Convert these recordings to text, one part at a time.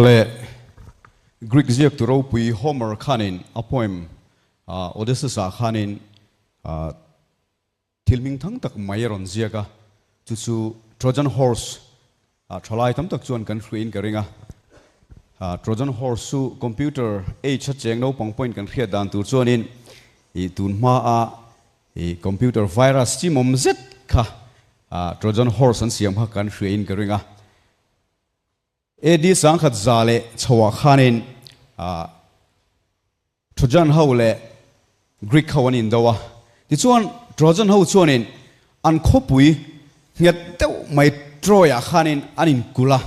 Awle, Greek ziaktu ropui Homer khanin a poem Odysseus-ah khanin thil hming thang tak mai a rawn ziak a, chu chu Trojan Horse thalai tam tak chuan kan hruaiin ka ring a. Trojan Horse chu computer age a cheng naupang pawhin kan hriat dan tur chuanin ih tun hmaa ih computer virus chimawm zet kha Trojan Horse an siam kha kan hriain ka ring a. AD 1000 leh chhoah khanin Trojan ho leh Greek ho an indo a. Tichuan Trojan ho chuanin an khawpui nghet deuh mai Troy-ah khanin an inkulh a.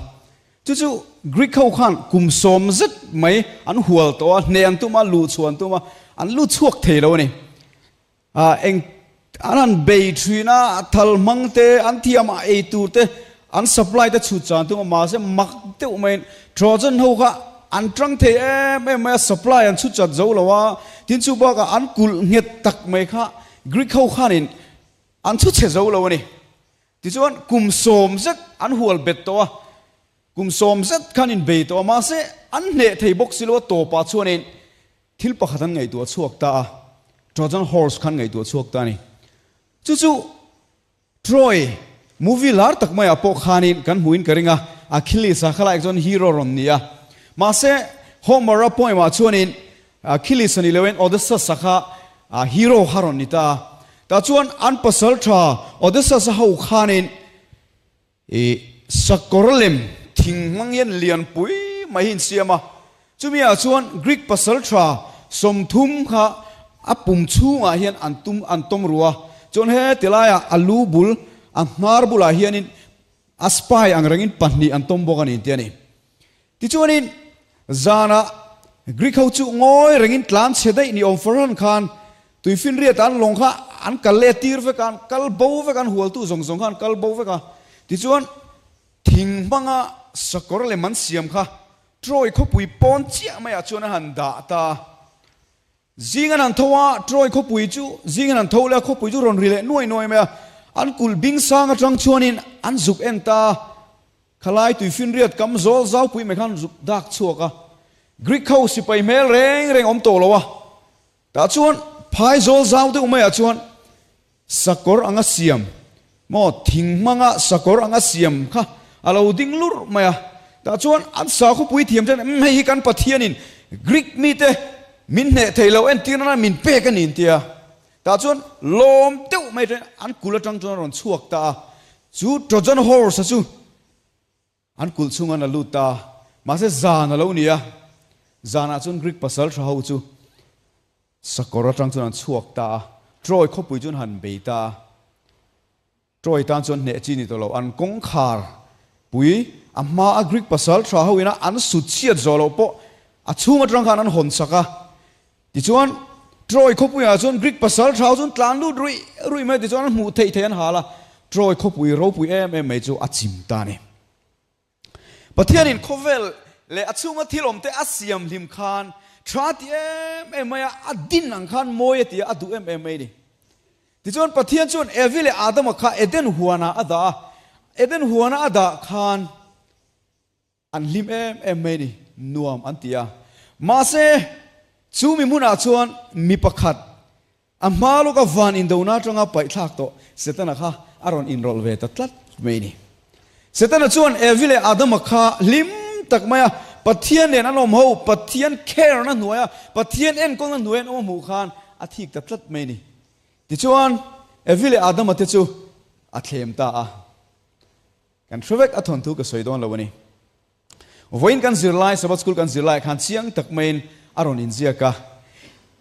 Chu chu Greek ho khan kum sawm zet mai an hual tawh a, hneh an tum a, luh chhuah an tum a, an lut chhuak thei lo a ni. Eng an han bei thin a, thal hmang te, an thiam a ei tur te, an supply te chhut chan tum a, mahse mak deuh maiin Trojan ho kha an tang thei em em mai a, supply an chhut chat zo lo a, tin chu bakah an kulh nghet tak mai kha Greek ho khanin an chhu chhe zo lo a ni. Tichuan kum sawm zet an hual bet tawh a, kum sawm zet khan inbei tawh a, mahse an hneh thei bawk si lo a, tawpah chuanin Thil pakhat an ngaihtuah chhuak ta a, Trojan Horse khan ngaihtuah chhuak ta a ni. Chu chu Troy movie lar tak maiah pawh khanin kan hmuhin ka ring a, Achilles-a kha lai chuan hero rawn ni a. Mahse, Homer-a poem-ah chuanin Achilles-a ni loin Odysseus-a kha hero kha rawn ni ta a. Tah chuan an pasal tha Odysseus-a ho khanin I sakawr lem thing hmang hian lianpui mai hi in siam a, chumi ah chuan Greek pasal tha 30 kha a pum chhungah hian an tum an tawm ru a, chuan he ti laiah a lu bul a hnar bulah hianin a spy ang rengin pahnih an tawm bawk a ni tih a ni. Tichuanin zanah Greek ho chu ngawi rengin tlan chhe daih ni awm farhan khan tuifinriat an lawng kha an kal let tir vek a, an kal bo vek a, an hualtu zawng zawng kha an kal bo vek a. Tichuan thing hmanga sakawr lem an siam kha Troy khawpui pawn chiah maiah chuan a han dah ta a. Zing an han tho a, Troy khawpui chu zing an han tho leh a, khawpui chu rawn ri leh nuai nuai mai a. An kulh bing sang atang chuanin an zuk en ta a. Khalai tuifinriat kam zawl zaupui mai khan zuk dak chhuak a, Greek ho sipai hmel reng reng awm tawh lo a, tah chuan phai zawl zau deuh maiah chuan sakawr anga siam maw thing hmanga sakawr anga siam kha a lo ding lurh mai a, tah chuan an sakhawpui thiam chuan umm hei hi kan Pathianin Greek mite min hneh thei lo entir nana min pek a ni an ti a, tah chuan lawm deuh mai chuan an kulh atang chuan a rawn chhuak ta a. Chu Trojan Horse-a chu an kulh chhungan a lut ta a, mahse zan a lo ni a, zanah chuan Greek pasal tha ho chu sakawr atang chuan an chhuak ta a, Troy khawpui chuan han bei ta a, Troy tan chuan hneh chi ni tawh lo, an kawngkhar pui a hma a Greek pasal tha ho ina an sut chhiat zawh loh pawh a chhung atang khan an hawn sak a, Tichuan, Troy khawpuiah chuan Greek pasal thau chuan tlan lut ruih ruih mai tichuan an hmuh theih theih an hal a, Troy khawpui ropui em em mai chu a chim ta a ni. Pathianin khawvel leh a chhunga thil awmte a siam hlim khan tha ti em em mai a, a din ang khan mawi a ti a, a duh em em mai a ni. Tichuan Pathian chuan Evi leh Adama kha Eden huanah a dah a, Eden huana a dah khan, An hlim em em mai ni, nuam an ti a. Mahse, chu mi hmunah chuan mi pakhat, a hma lawka van indona atanga paihthlak tawh Setana kha a rawn inrawlh ve ta tlat mai ni. Setana chuan Evi leh Adama kha hlim tak maia Pathian nen an awm ho, Pathian care na hnuaia, Pathian enkawlna hnuaia an awm a hmuh khan a thik ta tlat mai ni. Tichuan, Evi leh Adama te chu a thlem ta a. Kan hre vek a thawnthu ka sawi dawn lo a ni. Vawiin kan zirlai, Sabbath School kan zirlaiah khan chiang tak maiin a rawn inziak a.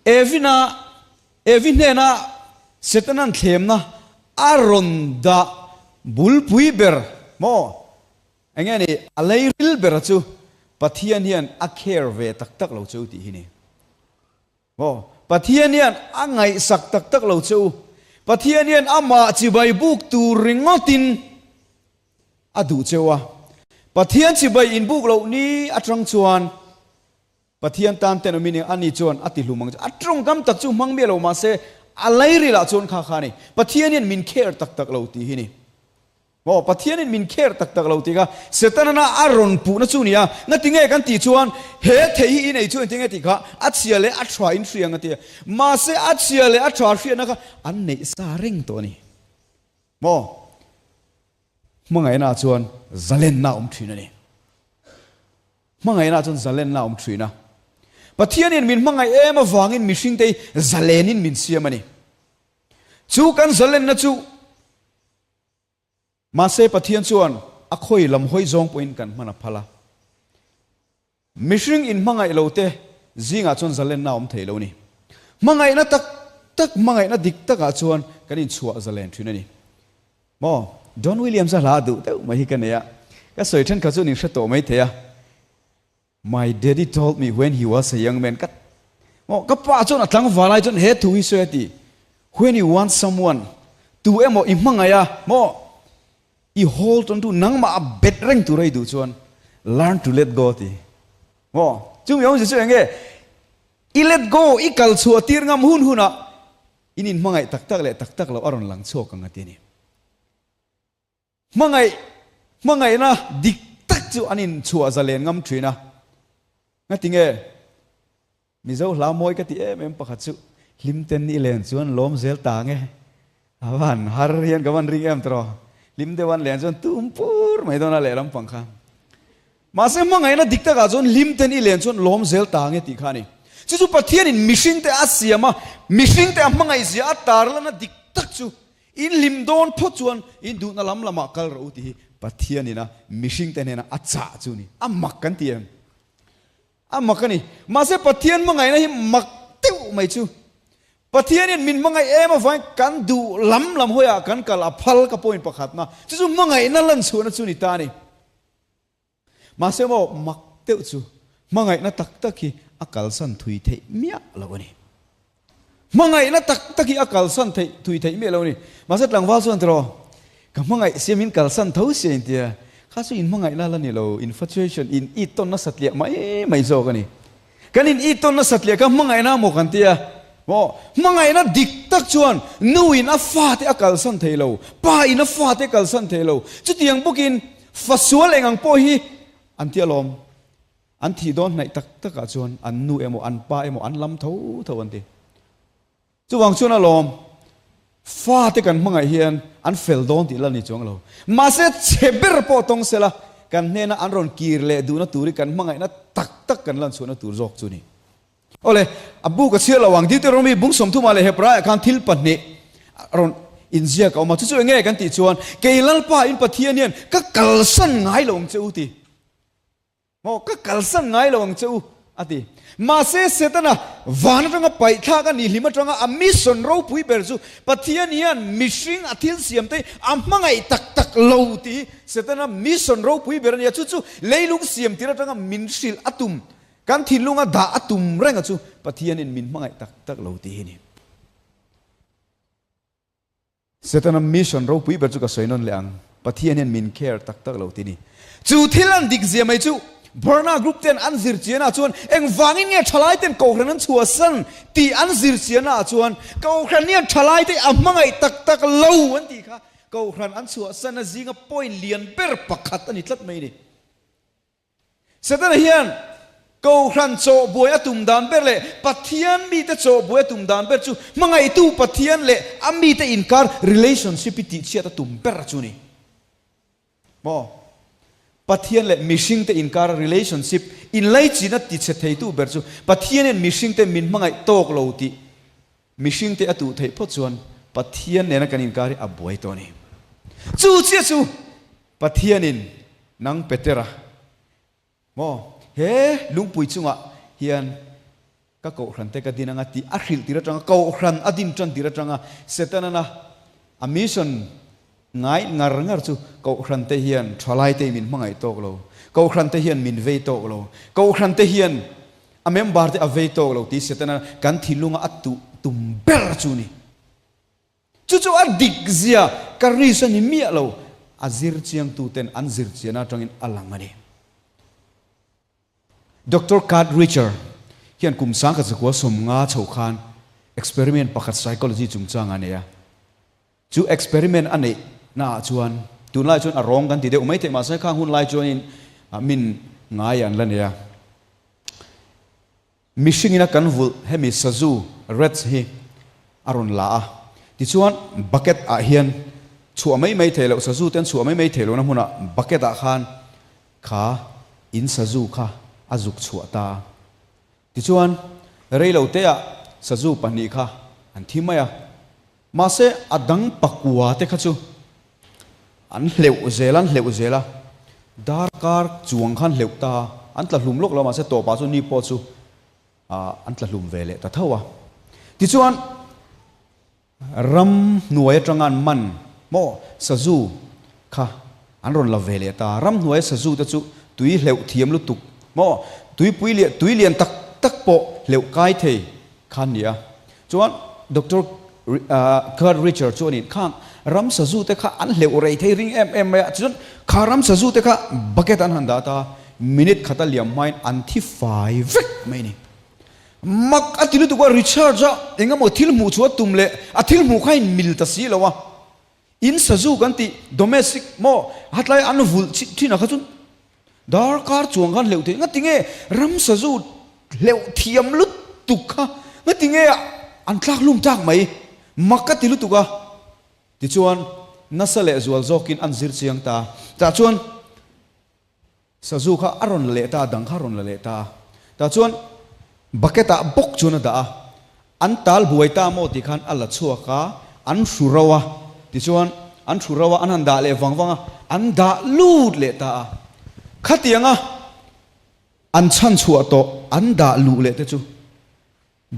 Evina, Evi hnena Setanan thlemna a rawn dah bulpui ber maw? Enge ni, a leiril bera chu Pathian hian a care ve tak tak lo cheu tih hi ni. Aw, Pathian hian a ngaihsak tak tak lo che u. Pathian hian amah chibai buk tur ringawtin a duh che u a. Pathian chibai in buk loh ni atang chuan Pathian tan ten awmin eng ani chuan a ti hlum ang che. A tawngkam tak chu hmang miah lo mahse a lairilah chuan kha kha a ni. Pathian hian min care tak tak lo tih hi ni. Maw Pathianin min care tak tak lo tih kha Setana a rawn puhna chu nia. Ngati nge kan tih chuan he thei hi i nei chu engtin nge tih kha a chhia leh a tha in hria ang a ti a. Mahse a chhia leh a tha hriatna kha an neih sa reng tawh a ni. Maw hmangaihna chuan zalenna a awm thin a ni. Hmangaihna chuan zalenna a awm thin a. Pathianin min hmangaih em avangin mihringte hi zalenin min siam a ni. Chu kan zalenna chu Mahse Pathian chuan a khawi lam hawi zawng pawhin kan hman a phal a. Mihring inhmangaih lo te zingah chuan zalenna a awm thei lo a ni. Hmangaihna tak tak, hmangaihna dik takah chuan kan inchhuah zalen thin a ni. Maw? John Williams-a hla duh deuh mai hi ka nei a, ka sawi thenkhat chu an inhre tawh mai thei a. My daddy told me when he was a young man ka maw ka pa chuan a tlangval lai chuan he thu hi sawi a ti when you want someone tu emaw i hmangaih a maw i hold on to nangmah a bet reng tur a i duh chuan learn to let go ti maw chumi awmzia chu enge i let go i kal chhuah tir ngam hun hunah in inhmangaih tak tak leh tak tak loh a rawn lang chhuak ang a ti a ni. Hmangaih, hmangaihna dik tak chu an inchhuah zalen ngam thin a. Ngati nge? Mizo hla mawi ka ti em em pakhat chu, Hlimten i len chuan lawm zel ta nge? A van har hian ka van ring em tawh. Hlim deuh an len chuan tum pur mai dawn a lehlam pang kha. Mahse hmangaihna dik takah chuan hlimten i len chuan lawm zel ta nge tih kha a ni. Chu chu Pathianin mihringte a siam a, mihringte a hmangaihzia a tarlana dik tak chu In hlim dawn phawt chuan in duhna lam lamah kal rawh u tih hi Pathianin a mihringte hnena a chah chu a ni. A mak kan ti em? A mak a ni. Mahse Pathian hmangaihna hi mak deuh mai chu. Pathianin min hmangaih em avangin kan duh lam lam hawiah kan kal a phal ka point pakhatna. Chu chu hmangaihna lanchhuahna chu a ni ta a ni. Mahse maw mak deuh chu hmangaihna tak tak hi a kalsan thui theih miah lo a ni. Hmangaihna tak tak hi a kalsan theih thui theih miah lo a ni. Mahse tlangval chuan tiraw ka hmangaih siam in kalsan tho sia in tia kha chu in hmangaihna la ni lo, infatuation, in it tawn nasa tliah mai mai zawk a ni. Kan in it tawn nasa tliah kha hmangaihna maw kan tia maw hmangaihna dik tak chuan nu in a fate a kalsan thei lo, pa in a fate a kalsan thei lo. Chutiang bawkin Fa sual eng ang pawh hi an ti alawm. An thih dawn hnaih tak takah chuan an nu emaw an pa emaw an lam tho tho an ti. Chuvang chuan alawm fate kan hmangaih hian an fel dawn tih la ni chuang lo. Mahse chhe ber pawh tawng sela kan hnena an rawn kir leh duhna tur hi kan hmangaihna tak tak kan lanchhuahna tur zawk chu ni. Awle, a bu ka chhiar lo ang, Deuteronomy bung sawmthumah leh Hebraiah khan thil pahnih rawn inziak a awm a, chu chu enge kan tih chuan, Kei Lalpa in Pathian hian ka kalsan ngai lo ang che u ti. Maw, ka kalsan ngai lo ang che u a ti. Mahse, Setana van atanga paihthlak a nih hlim atanga a mission ropui ber chu Pathian hian mihring a thil siam te a hmangaih tak tak lo tih hi Setana mission ropui ber a ni a, chu chu leilung siam tir atanga min hrilh a tum Kan thinlunga dah a tum renga chu Pathianin min hmangaih tak tak lo tih hi ni. Setana mission ropui ber chu ka sawi nawn leh ang, Pathian hian min care tak tak lo tih ni. Chu thil an dik zia mai chu Barna group ten an zir chian ah chuan engvangin nge thalai ten Kohhran an chhuahsan tih an zir chian ah chuan Kohhran hian thalai te a hmangaih tak tak lo an tih kha Kohhran an chhuahsan a zinga point lian ber pakhat a ni tlat mai ni. Setana hian Kohhran chawhbuai a tum dan ber leh Pathian mite chawhbuai a tum dan ber chu hmangaihtu Pathian leh a mite inkar relationship hi tihchhiat a tum ber chu a ni. Maw? Pathian leh mihringte inkar relationship inlaichin a tichhe theitu ber chu Pathian hian mihringte min hmangaih tawk lo tih mihringte a tuh theih phawt chuan Pathian nena kan inkar hi a buai tawh a ni. Chu chiah chu Pathianin nang Petera maw he lungpui chungah hian ka kohhran te ka din anga tih a hrilh tir atanga kohhran a din tan tir atanga Setanana a mission ngai ngar ngar chu kohhran te hian thalai te min hmangaih tawk lo, kohhran te hian min vei tawk lo, kohhran te hian a member te a vei tawk lo tih Setana kan thinlunga a tuh tum ber chu ni. Chu chu a dik zia ka risk a ni miah lo, a zir chiangtu ten an zir chian atangin a lang a ni. Doctor Kurt Richer hian kum sangkhat zakua 50 chho khan experiment pakhat psychology chungchang a nei a. Chu experiment a neih naah chuan. Tunlai chuan a rawng kan ti deuh mai thei mahse khang hun lai chuanin min ngai an la nei a. Mihringina kan vulh hemi sazu, rats, hi a rawn la a, tichuan bucket ah hian chhuah mai mai thei loh, sazu te an chhuah mai mai thei lohna hmunah bucket ah khan kha in sazu kha a zuk chhuah ta a. Tichuan reilo te ah sazu pahnih kha an thi mai a, mahse a dang pakua te kha chu an hleuh zel a, an hleuh zel a, darkar chuang khan hleuh ta a, an tla hlum lawk lo a, mahse tawpah chu ni pawh chu an tla hlum ve leh ta tho a. Tichuan ram hnuai atanga an man maw sazu kha an rawn la ve leh ta, ram hnuaia sazu te chu tui hleuh thiam lutuk maw tuipui lian tui lian tak tak pawh hleuh kai thei kha an ni a. Chuan Doctor Kurt Richer chuanin khang ram sazu te kha an hleuh rei thei ring em em mai a, chuan kha ram sazu te kha bucket an han dah ta, minute khata liam hmain an thi fai vek mai a ni. Mak a ti lutuk a, Richards-a eng emaw thil hmuh chu a tum leh a thil hmuh kha a inmil ta si lo a, in sazu kan tih domestic maw hatlai an vulh thin ah kha chuan Darkar chuang khan hleuh theih ngati nge ram sazu hleuh thiam lutuk kha ngati nge an tlak hlum tak mai mak ka ti lutuk a tichuan nasa leh zual zawkin an zir chiang ta tah chuan sazu kha a rawn la leh ta a dang kha a rawn la leh ta a tah chuan bucket ah bawk chuan a dah a an tal buai ta maw tih khan a la chhuak a, an hru ro a, tichuan an hru ro a, an han dah leh vang vang a, an dah lut leh ta a. Khatianga an chhan chhuah tawh an dah luh leh te chu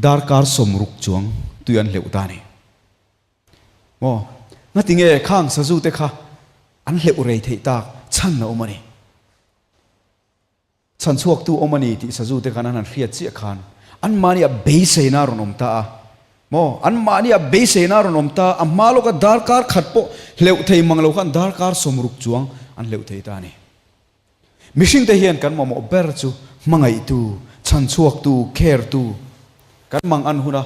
darkar sawmruk chuang tui an hleuh ta a ni. Maw? Ngatinge khang sazu te kha an hleuh rei theih tak chhan a awm a ni. Chhan chhuaktu awm a ni tih sazute khan an han hriat chiah khan anmahni ah beiseina a rawn awm ta a. Maw? Anmahni ah beiseina a rawn awm ta a, a hma lawka darkar khat pawh hleuh thei mang lo khan darkar sawmruk chuang an hleuh thei ta a ni. Mihringte hian kan mamawh ber chu hmangaihtu, chhan chhuaktu, care-tu kan mang an hun a.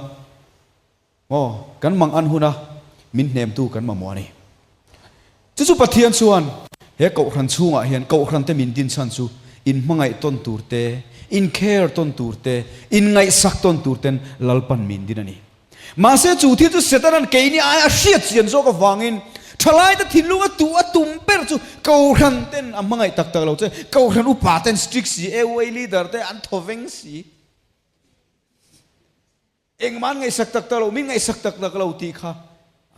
Maw? Kan mang an hun a, min hnemtu kan mamawh a ni. Chu chu Pathian chuan he Kohhran chhungah hian Kohhrante min din chhan chu inhmangaih tawn tur te, in care tawn tur te, inngaihsak tawn tur ten Lalpan min din a ni. Mahse chu thil chu Setana'n keini aia a hriat chian zawk avangin thalaite thinlunga tuh a tum ber chu Kohhran ten a hmangaih tak tak lo che, Kohhran upa ten strict si, AOA leader te an thaw veng si. Engmah an ngaihsak tak tak lo, min ngaihsak tak tak lo tih kha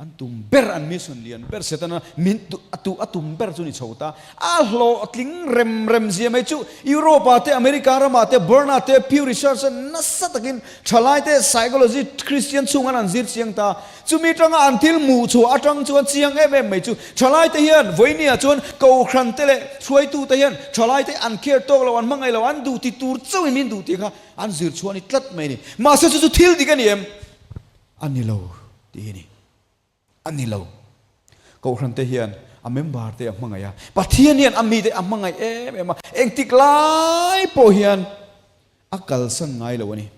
an tum ber, an mission lian ber Setana min a tu a tum ber chu ni chho ta. A hlawhtling rem rem zia mai chu Europe ah te, America ramah te, Burn ah te, Pew Research ah nasa takin thalai te psychology Christian chhung an an zir chiang ta. Chumi tanga an thil hmuh chhuah atang chuan chiang em em mai chu thalai te hian vawinia chuan kohhran te leh hruaitu te hian thalai te an care tawk lo, an hmangaih lo, an duh ti tur chauhin min duh tih kha An zir chhuah a ni tlat mai a ni. Mahse chu chu thil dik a ni em? A ni lo tih hi a ni. A ni lo. Kohhran te hian a member te a hmangaih a. Pathian hian a mite a hmangaih em em a. Engtik lai pawh hian a kalsan ngai lo a ni.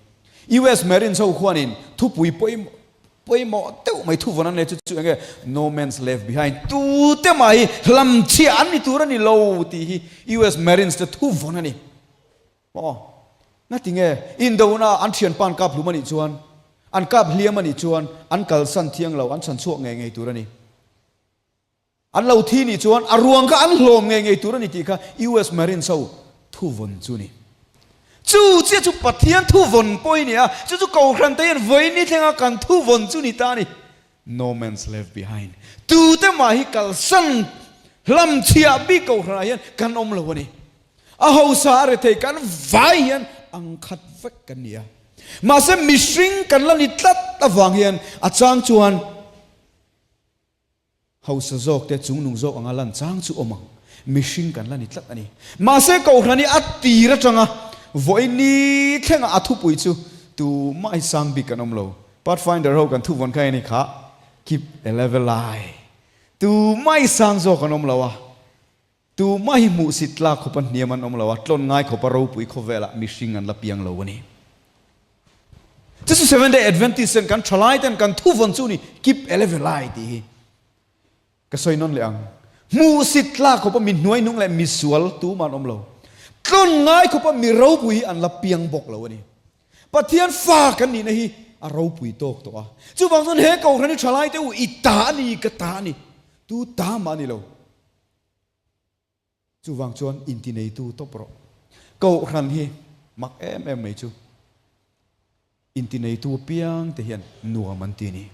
US Marines ho khuanin thupui pawimawh deuh mai thuvawn an nei chu chu enge No man's left behind tute mah hi hlamchhiah an ni tur a ni lo tih hi US Marines te thuvawn a ni. Aw, ngati nge indona an thianpa an kap hlum a nih chuan, an kap hliam a nih chuan an kalsan thiang lo, an chhan chhuak ngei ngei tur a ni. An lo thi nih chuan a ruang kha an hlawm ngei ngei tur a ni tih kha US Marines ho thuvawn chu a ni. Chu chiah chu Pathian thuvawn pawh hi ni a, chu chu Kohhran te hian vawiin thlenga kan thuvawn chu ni ta a ni. No man's left behind. Tute mah hi kalsan hlamchhiah bik Kohhranah hian kan awm lo a ni. A hausa a rethei kan vai hian ang khat vek kan ni a. Mahse mihring kan la ni tlat avang hian a chang chuan hausa zawk te chungnung zawk anga lan chang chu awm ang. Mihring kan la ni tlat a ni. Mahse Kohhran hi a tir atanga vawiin thlenga a thupui chu tumah hi sang bik kan awm lo. Pathfinder ho kan thuvawn kha eng kha keep a level eye. Tumah hi sang zawk an awm lo a. Tumah hi hmuhsit tlak khawpa hniam an awm lo a, tlawn ngai khawpa ropui khawvelah mihring an la piang lo a ni. Chu chu Seventh Day Adventist ten kan thalai ten kan thuvawn chu ni keep a level eye tih hi. Ka sawi nawn leh ang. Hmuhsit tlak khawpa mi hnuaihnung leh misual tumah an awm lo. Tlawn ngai khawpa mi ropui hi an la piang bawk lo a ni. Pathian fa kan nihna hi a ropui tawk tawh a. Chuvang chuan he kohhran hi thalai te u i ta a ni, ka ta a ni. Tu ta mah a ni lo. Chuvang chuan intineitu tawp rawh. Kohhran hi mak em em mai chu intineitu apiang te hian nuam an ti a ni.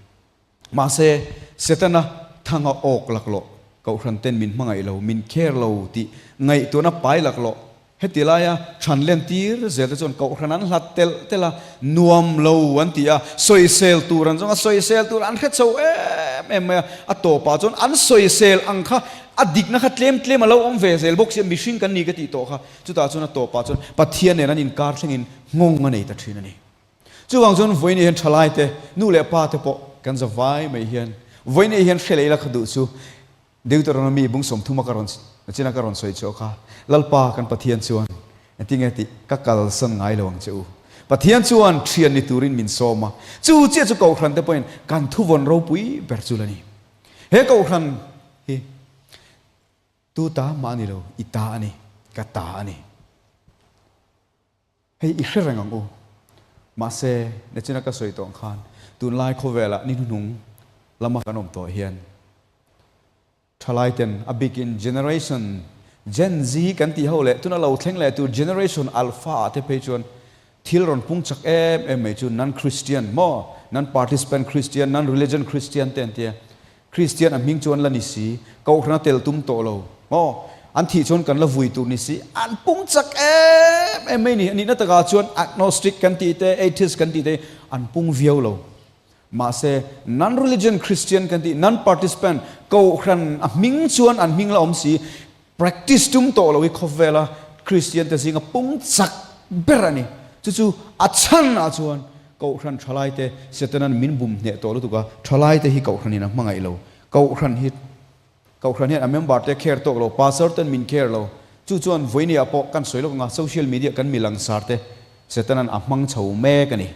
Mahse, Setana thanga awk laklawh, Kohhran ten min hmangaih lo, min care lo tih ngaihtuahna pai laklawh Heti laia than len tir zel te chuan Kohhran an hlat telh telh a, nuam lo an ti a, sawisel tur an zawng a, sawisel tur an hre chho em em mai a, a tawpah chuan an sawisel ang kha a dikna kha tlem tlem a lo awm ve zel bawk si a, mihring kan ni ka tih tawh kha, chutah chuan a tawpah chuan Pathian nen an inkar thlengin nghawng a nei ta thin a ni. Chuvang chuan vawiin hian thalai te, nu leh pa te pawh kan za vai mai hian vawiin hian hre leh ila kha duh chu Deuteronomy bung 30 a ka rawn nachina ka rawn sawi chhuah kha, Lalpa kan Pathian chuan engtinge tih ka kalsan ngai lo ang che u. Pathian chuan thian ni turin min sawm a, chu chiah chu Kohhran te pawhin kan thuvawn ropui ber chu la ni. He Kohhran hi tu ta mah a ni lo, i ta a ni, ka ta a ni. Hei i hre reng ang u. Mahse, nachina ka sawi tawh ang khan tunlai khawvelah ni hnuhnung lama kan awm tawh hian thalai ten a bikin generation Gen Z kan tih ho leh tuna lo thleng leh tur generation Alpha ah te phei chuan thil rawn pung chak em em mai chu non-Christian maw, non-participant Christian, non-religion Christian te an tia. Kristian a hming chuan la ni si, Kohhran a tel tum tawh lo. Aw, an thih chuan kan la vui tur ni si, an pung chak em em mai ni. A nihna takah chuan agnostic kan tih te, atheist kan tih te hi an pung viau lo. Mahse, non-religion Christian kan tih, non-participant, Kohhran a hming chuan an hming la awm si, practice tum tawh lo hi khawvela Kristian te zinga pung chak ber a ni. Chu chu a chhanah chuan Kohhran thalaite Setanan min bum hneh tawh lutuk a, thalaite hi Kohhranin a hmangaih lo. Kohhran hi Kohhran hian a member te care tawk lo, pastor ten min care lo. Chu chuan vawinia pawh kan sawi lawk anga social media kan mi langsar te Setanan a hmang chho mek a ni.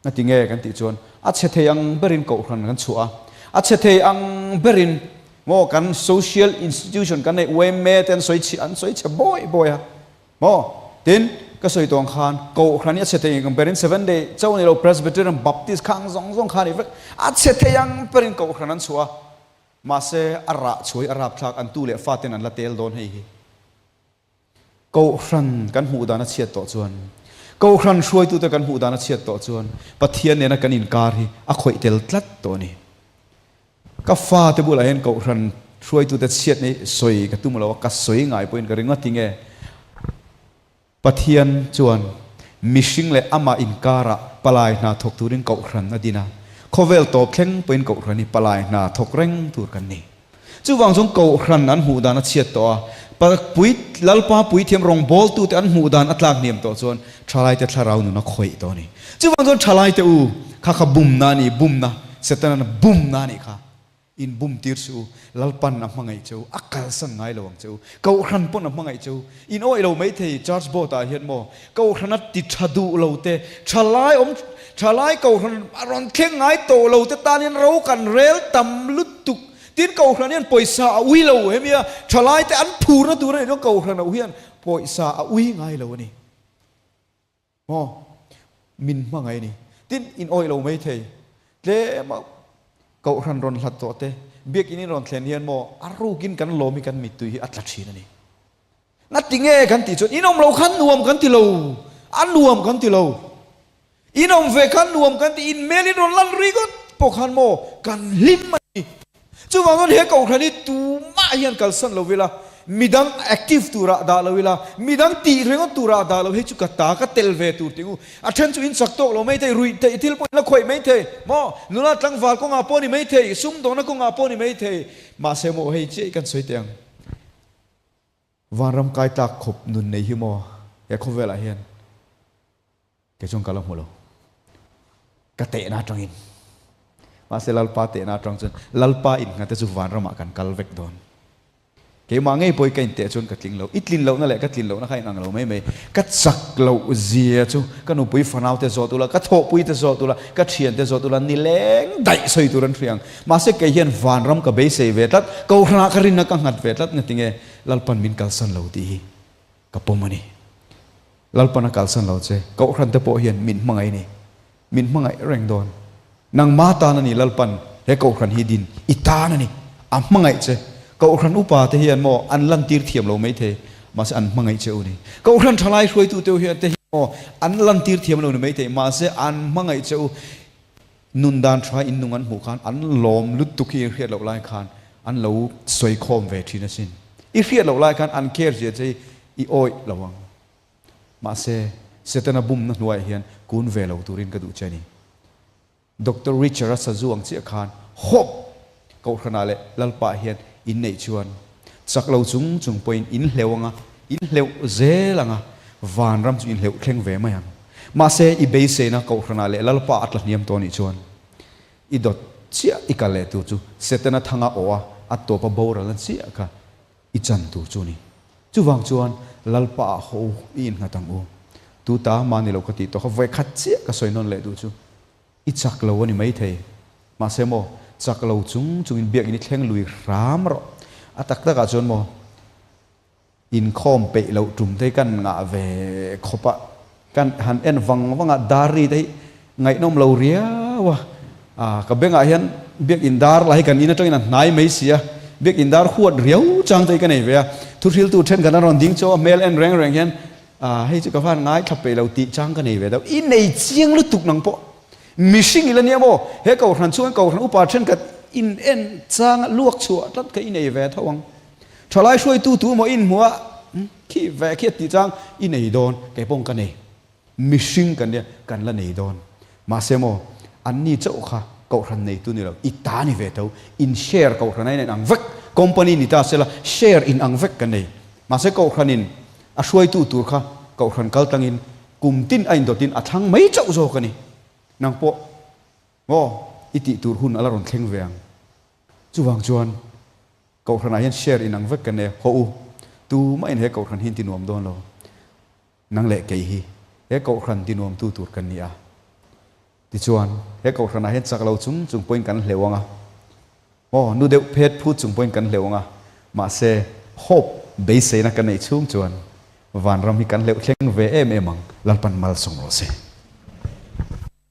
Ngati nge kan tih chuan a chhe thei ang berin Kohhran kan chhuah a, a chhe thei ang berin maw kan social institution kan neih yma te an sawi chhi an sawi chhe bawi bawi a. Maw? Tin, ka sawi tawh ang khan, Kohhran hi a chhe thei ang berin Seventh Day chauh a ni lo, Presbyterian, Baptist kha ang zawng zawng kha a ni vek. A chhe thei ang berin Kohhran an chhuah a, mahse a rah chhuai a rapthlak an tu leh faten an la tel dawn hei hi. Kohhran kan hmuh dan a chhiat tawh chuan, Kohhran hruaitute kan hmuh dan a chhiat tawh chuan Pathian nena kan inkar hi a khawih tel tlat tawh a ni. Ka fate bulah hian Kohhran hruaitute chhiat nei sawi ka tum lo a, ka sawi ngai pawhin ka ring ngawt nge? Pathian chuan mihring leh amah inkarah palai hna thawk turin Kohhran a din a, khawvel tawp thleng pawhin Kohhran hi palai hna thawk reng tur kan ni. Chuvang chuan Kohhran an hmuh dan a chhiat tawh a, pui Lalpa puithiam rawngbawltute an hmuh dan a tlak hniam tawh chuan thalaite thlarau nun a khawih tawh a ni. Chuvang chuan thalaite u, kha kha bumna a ni, bumna, Setana'n a bumna a nih kha. In bum tir suh u, Lalpan a hmangaih che u, a kalsan ngai lo ang che u, Kohhran pawn a hmangaih che u. In awih lo maithei church board ah hian maw, Kohhran a ti tha duh lo te, thalai awm, thalai Kohhran a rawn thleng ngai tawh lo te tan hian ro kan rel tam lutuk. Tin Kohhran hian pawisa a ui lo hemi a, thalai te an phurna tur a nih chuan Kohhran ho hian pawisa a ui ngai lo a ni. Maw? Min hmangaih a ni. Tin, in awih lo maithei. Tlema Kohhran rawn hlat tawh te, Biakinn in rawn thlen hian maw, a rukin kan lawm hi kan mittui hi a tla thin a ni. Ngati nge kan tih chuan in awm lo khan nuam kan ti lo, a nuam kan ti lo. In awm ve khan nuam kan ti, in hmel in rawn lan ringawt pawh khan maw kan hlim a ni. Chuvang chuan he Kohhran hi tumah hian kalsan lo ila, midang active turah dah lo ila, midang tih ringawt turah dah lo, hei chu ka ta ka tel ve tur tih u. A then chu in chak tawk lo mai thei, ruih theih thil pawh in la khawih mai thei maw, nula tlangval kawngah pawh a ni mai thei, sumdawhna kawngah pawh a ni mai thei, mahse maw hei chiah hi kan sawi teh ang. Vanram kai tlak khawp nun nei hi maw he khawvelah hian kei chuan ka la hmu lo. Ka tehna atangin. Mahse Lalpa tehna atang chuan Lalpa innghat te chu vanramah kan kal vek dawn. Keimah ngei pawh hi ka inteh chuan ka tling lo. I tlin lohna leh ka tlin lohna kha inang lo mai mai. Ka chak loh zia chu ka nupui fanau te zawt ula, ka thawhpui te zawt ula, ka thian te zawt ula, nileng daih sawi tur an hria ang. Mahse kei hian vanram ka beisei ve tlat, kohhranah ka rinna ka nghat ve tlat ngatinge Lalpan min kalsan lo tih hi ka pawm a ni. Lalpan a kalsan lo che, kohhran te pawh hian min hmangaih ni. Min hmangaih reng dawn. Nangma tan a ni Lalpan he kohhran hi din i tan a ni. A hmangaih che. Kohhran upa te hian maw an lantir thiam lo maithei, mahse an hmangaih che u ni. Kohhran thalai hruaitu te hian te hi maw an lantir thiam lo ni maithei, mahse an hmangaih che u. Nun dan tha in nung an hmuh khan an lawm lutuk hi i hriat loh lai khan an lo sawi khawm ve thin asin. I hriat loh lai khan an care zia che hi i awih lo ang. Mahse, Setana bumna hnuaiah hian kun ve lo turin ka duh che a ni. Doctor Richard-a sazu ang chiah khan Hope Kohhranah leh Lalpaah hian inneih chuan chak lo chung chung pawhin in hleuh anga, in hleuh zel anga, vanram chu in hleuh thleng ve mai ang. Mahse, i beiseina Kohhranah leh Lalpaah a tla hniam tawh nih chuan i dawt chiah i kal leh tur chu Setana thanga awh a, a tawpa boralna chiah kha I chan tur chu ni. Chuvang chuan Lalpa ah haw u, i innghat ang u. Tu ta mah ni lo ka tih tawh kha vawi khat chiah ka sawi nawn leh duh chu. I chak lo a ni maithei. Mahse maw, chak lo chung chungin biakinn i thleng lui hram rawh. A tak takah chuan maw, inkhawm peih loh tum te hi kan ngah ve khawp a, kan han en vang vang a, dar ri te hi ngaihnawm lo riau a, ah ka bengah hian biakinn dar lah hi kan in atangin a hnai mai si a, biakinn dar huat riau chang te hi ka nei ve a, thuhriltu thenkhat an rawn ding chu a hmel en reng reng hian ah hei chu ka van ngaithla peih lo tih chang ka nei ve deuh, i nei chiang lutuk nang pawh mihring ila nia maw, he kohhran chhungin kohhran upa thenkhat in en changa luak chhuah tlat kha i nei ve tho ang. Thalai hruaitu tu maw in hmuh a, khi ve khi a tih chang i nei dawn, kei pawh ka nei. Mihring kan nia, kan la nei dawn. Mahse maw, an ni chauh kha kohhran neitu ni lo, i ta ni ve tho, in share kohhran a in ang vek, company ni ta sela share in ang vek kan nei. Mahse kohhranin a hruaitu tur kha kohhran kal tlangin kum tin a indawtin a thlang mai chauh zawk a ni. Nang pawh maw i tih tur hun a la rawn thleng ve ang. Chuvang chuan Kohhranah hian share inang vek kan e, haw u, tumah in he kohhran hi in ti nuam dawn lo, nang leh kei hi he kohhran ti nuamtu tur kan ni a. Tichuan, he kohhranah hian chak lo chung chung pawhin kan hleuh ang a, aw, nu deuh phet phut chung pawhin kan hleuh ang a, mahse, hope, beiseina kan neih chhung chuan vanram hi kan hleuh thleng ve em em ang, Lalpan malsawm rawh se.